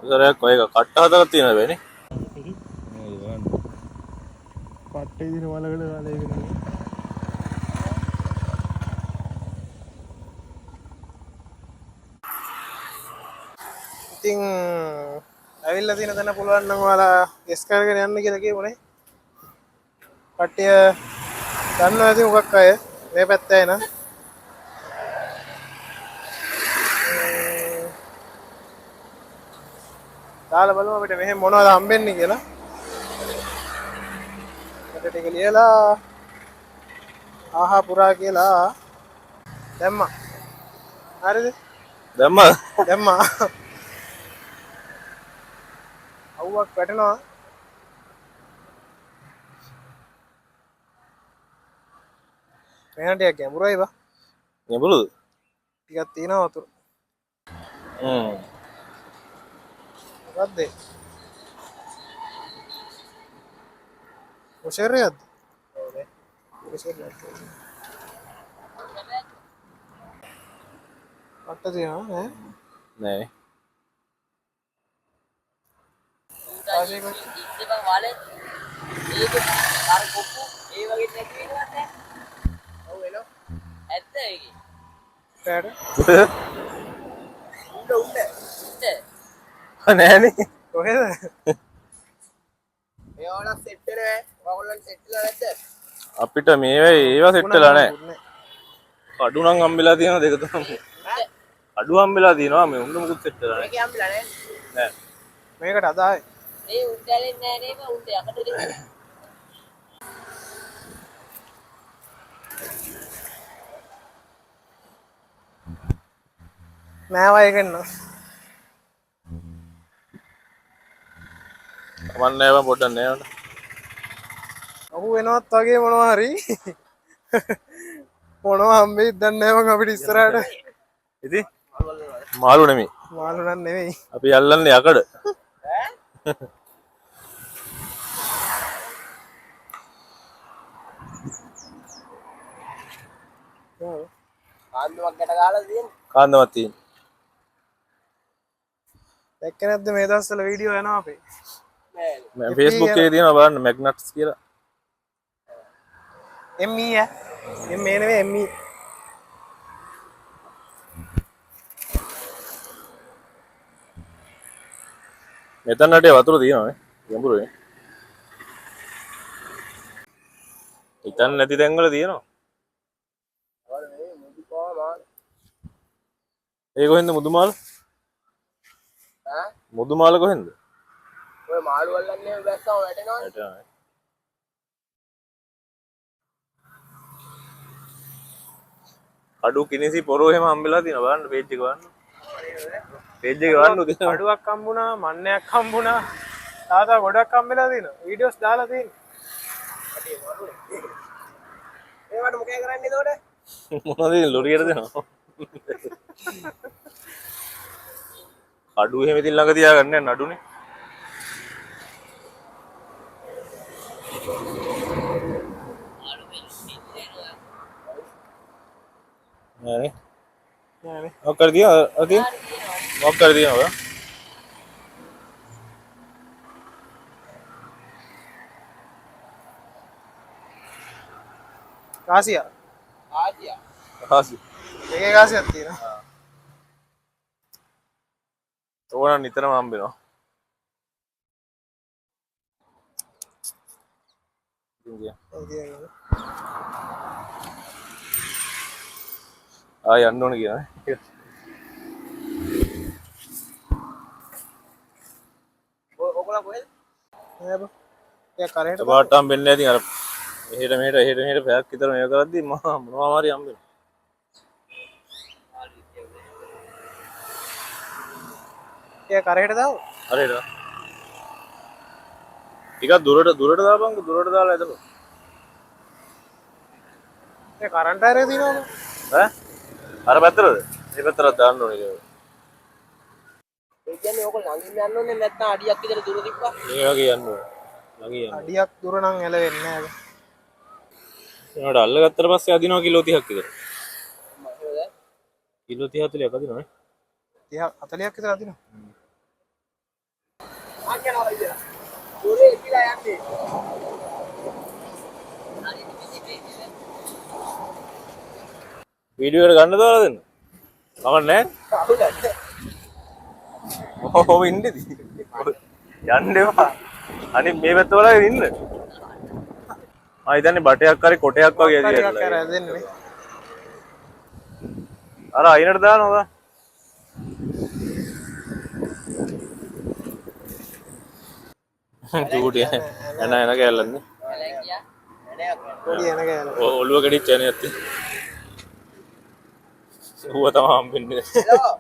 සරයක් ඔය එක කට්ට හතරක් තියෙනවා බෑනේ. මේ බලන්න. පට්ටේ දින වලකට දාලා ඒක නෙමෙයි. ඉතින් ඇවිල්ලා තියෙන තැන පුළුවන් නම් ඔයාලා ගෙස් කරගෙන යන්න කියලා කියමුනේ. කට්ටිය දන්නවා ඇති මොකක් අය මේ පැත්තේ අය නම්. දාලා බලමු අපිට මෙහෙම මොනවද හම්බෙන්නේ කියලා. මට ටික ලියලා ආහා පුරා කියලා දැම්මා. හරිද? දැම්මා. දැම්මා. අවුවක් වැටෙනවා. මේන ටිකක් ගැඹුරයි බා. ගැඹුරුද? ටිකක් තියෙනවා වතුර. මොකද්ද? ඔෂරයක්ද? ඔව් නේ. ඔෂරයක්. අට්ට තියෙනවා ඈ? නෑ. ආශේක ඉන්නේ බං වලේ. ඒක අර කොප්පු ඒ වගේ නැති වෙනවත් නෑ. ඔව් එනවා. ඇත්ත ඒකේ. පැයට උණ්ඩ උණ්ඩ. උන්ට නෑනේ. කොහෙද? මේවා නම් සෙට් වෙනවා ඈ. ඔයගොල්ලන් සෙට් වෙලා නැද්ද? අපිට මේවා ඒවා සෙට් වෙලා නෑ. කඩු නම් හම්බෙලා තියෙනවා දෙක තුනක්. කඩු හම්බෙලා තියෙනවා මේ උණ්ඩ මුකුත් සෙට් වෙලා නෑ. මේකේ හම්බෙලා නෑ. නෑ. මේකට අදායි. මේ උන්ට ඇලෙන්නේ නෑ නේ බං උන්ට යකඩ දෙන්නේ. නෑ වයි එකෙන් නම්. කමක් නෑ බං පොඩ්ඩක් නෑ වන්න. අහු වෙනවත් වගේ මොනවා හරි. මොනවා හම්බෙයිද දන්නේ නෑ බං අපිට ඉස්සරහට. ඉතින් මාළු නෙමෙයි. මාළු නම් නෙමෙයි. අපි අල්ලන්නේ යකඩ. ඔව්. කාන්දුවක් ගැට ගහලා තියෙන්නේ. කාන්දමක් තියෙන. දැක්කේ නැද්ද මේ දවස්වල වීඩියෝ යනවා අපේ? නෑ. මම Facebook එකේ තියෙනවා බලන්න මැග්නට්ස් කියලා. ME ඈ. MA නෙවෙයි ME. මෙතන රටේ වතුර තියෙනවා නේ. ගැඹුරුනේ. හිතන්න නැති තැන්වල තියෙනවා. අර මේ මුදු පා මාළු. ඒ කොහෙන්ද මුදුමාල? ඈ? මුදුමාල කොහෙන්ද? ඔය මාළු අල්ලන්නේ බැස්සම වැටෙනවනේ. වැටෙනවා. කඩු කිනිසි පොරෝ එහෙම හම්බෙලා තියෙනවා බලන්න පේජ් එක බලන්න. පේජ් එක බලන්න තියෙනවා. කඩුවක් හම්බුණා, මන්නයක් හම්බුණා. තව තව ගොඩක් හම්බෙලා තියෙනවා. වීඩියෝස් දාලා තියෙනවා. අඩේ මරුනේ. මේවට මොකද කරන්නේ එතකොට? මොනවද ඉතින් ලොරියට දෙනවා. කඩු එහෙම ඉතින් ළඟ තියාගන්න නෑ නඩුනේ. මාළු මෙල්ලෙන්නේ නෑ. නෑනේ. නෑනේ. මොකක් කර තියනවද? අර තියෙන? හරි තියෙනවා. මොකක් කර තියනවද? කාසියා. ආසියා. හාසි. එකේ කාසියක් තියෙනවා. ඕන නිතරම හම්බ වෙනවා. ඉතින් ගියා. ඔව් තියෙනවා. ආයෙ යන්න ඕන කියලා නේ. ඔයගොල්ලෝ කොහෙද? නෑ බං. ටිකක් කරේට පාට හම්බෙන්නේ නැහැ ඉතින් අර එහෙට මෙහෙට එහෙට මෙහෙට පැයක් විතර මේක කරද්දි මහා මොනවා හරි හම්බ වෙනවා. ටිකක් කරේට දාමු. හරියට. ටිකක් දුරට දුරට දාපන්කෝ දුරට දාලා එතකොට. ඒ කරන්ට් අයරේ තියෙනවනේ. ඈ? අර පැත්තටද? මේ පැත්තට දාන්න ඕනේ කියලා. ඒ කියන්නේ ඕක ළඟින් යන්න ඕනේ නැත්නම් අඩියක් විතර දුර තිබ්බා. මේ වගේ යන්න ඕනේ. ළඟින් යන්න. අඩියක් දුර නම් ඇලවෙන්නේ නෑ බං. ඒනට අල්ලගත්තට පස්සේ අදිනවා කිලෝ 30ක් විතර. මම කිලෝ 30 40ක් අදිනවා නේ. 30 40ක් විතර අදිනවා. මං යනවා ඉතින්. දොරේ එපිලා යන්නේ. වීඩියෝ එකට ගන්න දාලා දෙන්න. කමක් නෑ. කවුද? ඔහොම ඉන්න ඉතින්. යන්න එපා. අනිත් මේ පැත්ත බලාගෙන ඉන්න. මම හිතන්නේ බටයක් හරි කොටයක් වගේ හරි ඇති එකක් අර ඇදෙන්නේ. අර අයිනට දානවා. චූටි එන එන කෑල්ලන්නේ. ගියා. පොඩි එන කෑල්ල. ඔළුව කැඩිච්ච එන ඇත්තේ. ඌව තමයි හම්බෙන්නේ. හෙලෝ.